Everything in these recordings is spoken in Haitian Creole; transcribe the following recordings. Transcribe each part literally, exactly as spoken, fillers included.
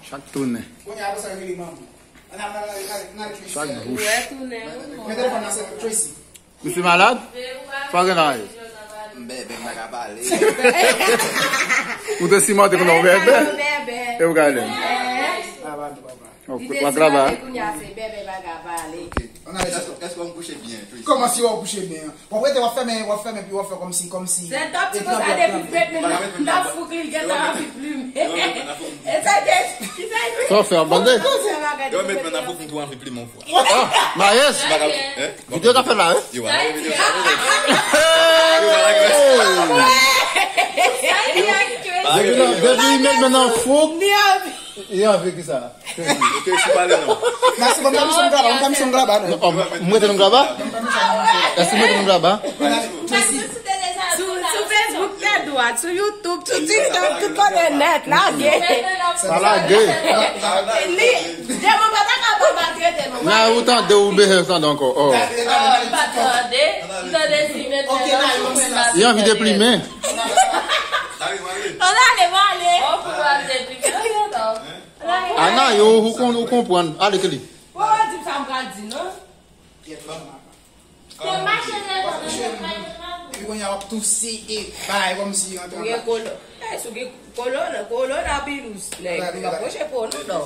Chak tounen. Kounye a, apre sa, yo rele manman. Ann al, ann al, ann al, ann al, ann al, Tracy. Chak bouch. Ou wè tounen, ou non. Men telefòn nan, se Tracy. Misye malad? Sa w gen la, e? M bèbè, m pa ka pale. Ou te simante kounye a w bèbè? Bèbè. E w gade. Eh. Ah, pardon, papa. Li te simante kounye a se bèbè, m pa ka pale. Ok. Ann ale, èske, èske w kouche byen, Tracy? Kòman si w kouche byen? W ap rete, w ap fèmen, w ap fèmen, epi w ap fè kòmsi, kòmsi. Se top ti konsa depi fèt, men nan fouk li gentan anvi plimen. E sa ke, ki sa e? Sa w fè, w ap bande? Yo met mwen nan fouk, m tou anvi plimen yon fwa. Ah, Maes! Videyo k ap fèt la, wi? Yo, wala, videyo sa. Depi nan, depi li met mwen nan fouk, li anvi ki sa? Ok, si pale non. Nan, se bon, pa misyon graba, pa misyon graba, non. Non, m, m rete nan graba? Èske m rete nan graba? Sou, sou Facebook, tèt dwat, sou YouTube, sou TikTok, tout kote nèt, lage. Pa lage. Li, demen pa ta ka pa maltrete nou. Nan, ou tande, ou bezwen tande ankò. Oh. Ah, m pa tande. M tande si met mwen nan fouk, men m pa tande. Li anvi deplimen. Ann ale, m ale. Oh, pou w al deplimen. Ana, yo, ou konn, ou konprann. Ale, Kelly. Ou pa di m sa m pral di, non? Kèt, manman. Te mache nan zòn nan, te mache nan. Epi kounye a, w ap touse e bay kòmsi antre anba. Ou gen kolo-, eh, si w gen kolona, kolona virus, nèg. Ou pa pwoche po nou, non.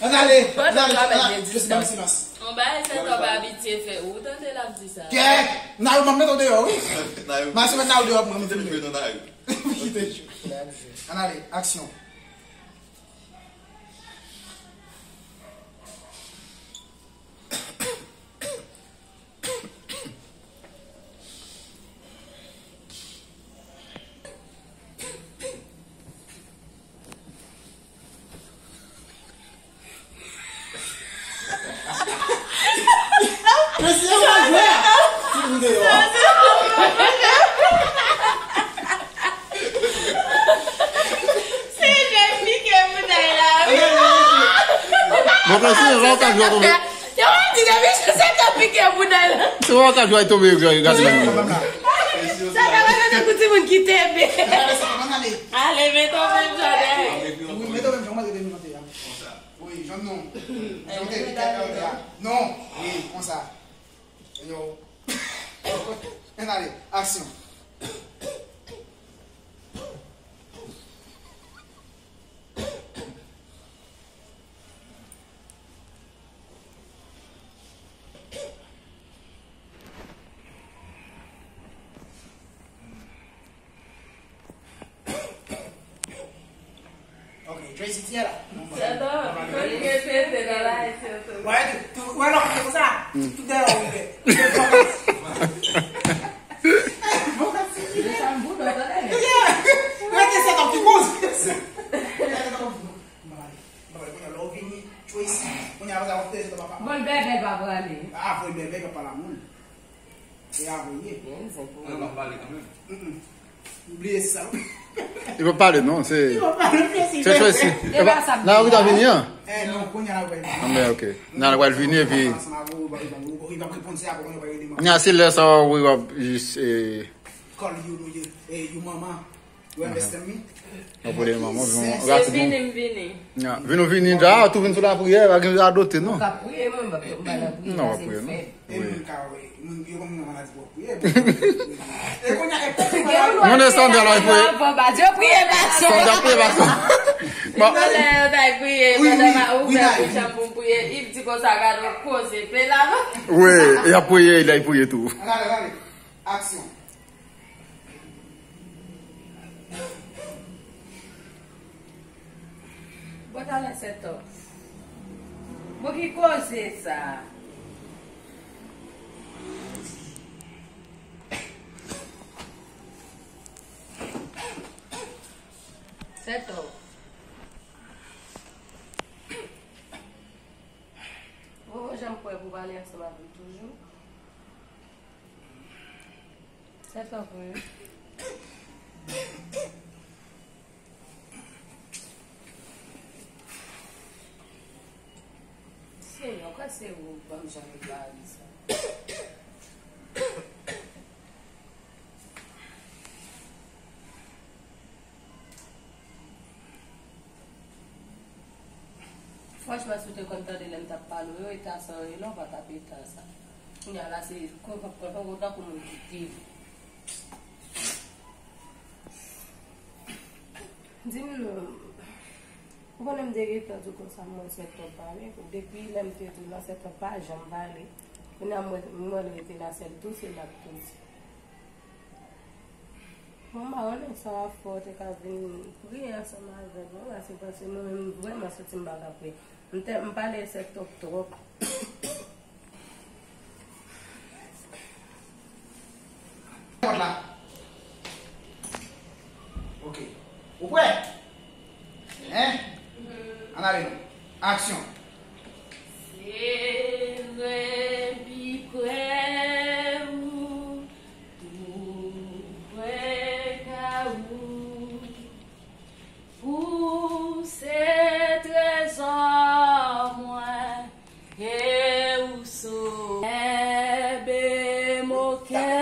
Ann ale, ann ale, ann ale, jis ban m silans. On bagay se tò pa abitye fè. Ou tande l ap di sa. Kèt! Nan, yo, m ap mete w deyò, wi. Nan, yo. M ap mete w deyò, mwen, mwen, mwen. Kite. Ann ale, aksyon. Mesye, yo pa jwe a. Ti moun deyò a. Se jèn pike bouda la, wi. Bon, Fransè, sa w ka jwe a tonbe. Yo, di depi se sa pike bouda la. Se w ka jwe a tonbe, gade la. Sa ta pa fè tankou timoun ki tebe. Ale, men tonbe, Jòdè. Wi, men tonbe, jan mwen te vin monte a. Konsa. Wi, jwenn non. Jan te vin kèk a. Non, wi, konsa. Yo. Ann ale, aksyon. Ok, Tracy, ti la. Sèt an, fò li gen fete nan la, sèt an. Wè, tou, wè, lòk, se konsa. Tout dèyè, ou fè. Bon, sa m bout, tande. Rete sèt an, ki koz. Rete sèt an, ki koz. M pa pale. M pa pale. Kounye a, lè w vini, Tracy, kounye a, apre sa, w ap tèt papa. Bon, l bèbè, l pa prale. Ah, bon, l bèbè, l pa pale a moun. E a voye. Bon, fòk ou. Mwen pa pale kanmenm. Mm-mm. Bliye sa. Li pa pale, non, se, li pa pale, se Tracy. E pa sa. Nan, ou ta vini, an? Eh, non, kounye a, la, wè. Ah, men, ok. Nan, wè, l vini, epi. Ansanm avè w, li pa, li pa, li pa reponn, se apre, kounye a, w pa rele mwen. Nan, se lè sa, wi, w ap jis, eh. Call you, you, eh, you mama. Wè, bèsè m, wi. Mwen pou li manman, vin rapid. Se vini, m vini. Vin ou vini, dja, tou vin sou lapriyè, pa gen radote, non. Ou ka priye, mwen, m pa, m pa nan priye, non, w ap priye, non. E moun ka wè, moun, yo konn nan maladi pou priye. E kounye a, e pou priye. Moun e sandal la, priye. Yo priye, pastè. Sandal priye, pastè. Bon. Pandan yo ta priye, pandan m a ouvè bouch an pou m priye, Yves di konsa, gade yon koze, pe la, non? Wi, y ap priye, y ap priye tou. Gade, gade. Aksyon. Bon, talè sèt an. Bon, ki koze sa? Sèt an. Ou janm prè pou pale ansanm avè m toujou? Sèt an vre. Senyè, kwè se ou k ban m jan de mari sa. Franchman, si w te konn tande lè m t ap pale w yo, eta sa w ye la, w pa t ap eta sa. Kounye a la, se kontan, kontan, kontan pou moun ki te. Di m non, ou konnen m te gentan di w konsa m wè Sètòp pale. Depi lè m te di w la, Sètòp pa janm pale. Kounye a m wè, m wè l rete la, sèl touse l ap touse. Bon, m pa konnen sa w ap fè, w te ka vin priye ansanm avèk mwen, se paske mwen menm vrèman santi m pa ka priye. M te, m pale Sètòp twòp. Pòt la. Ok. Ou prè? Hein? Ann ale non. Aksyon. Sere pi pre ou, tou pre ka ou. Ou se trezò mwen, e ou so. Kenbe mo kè.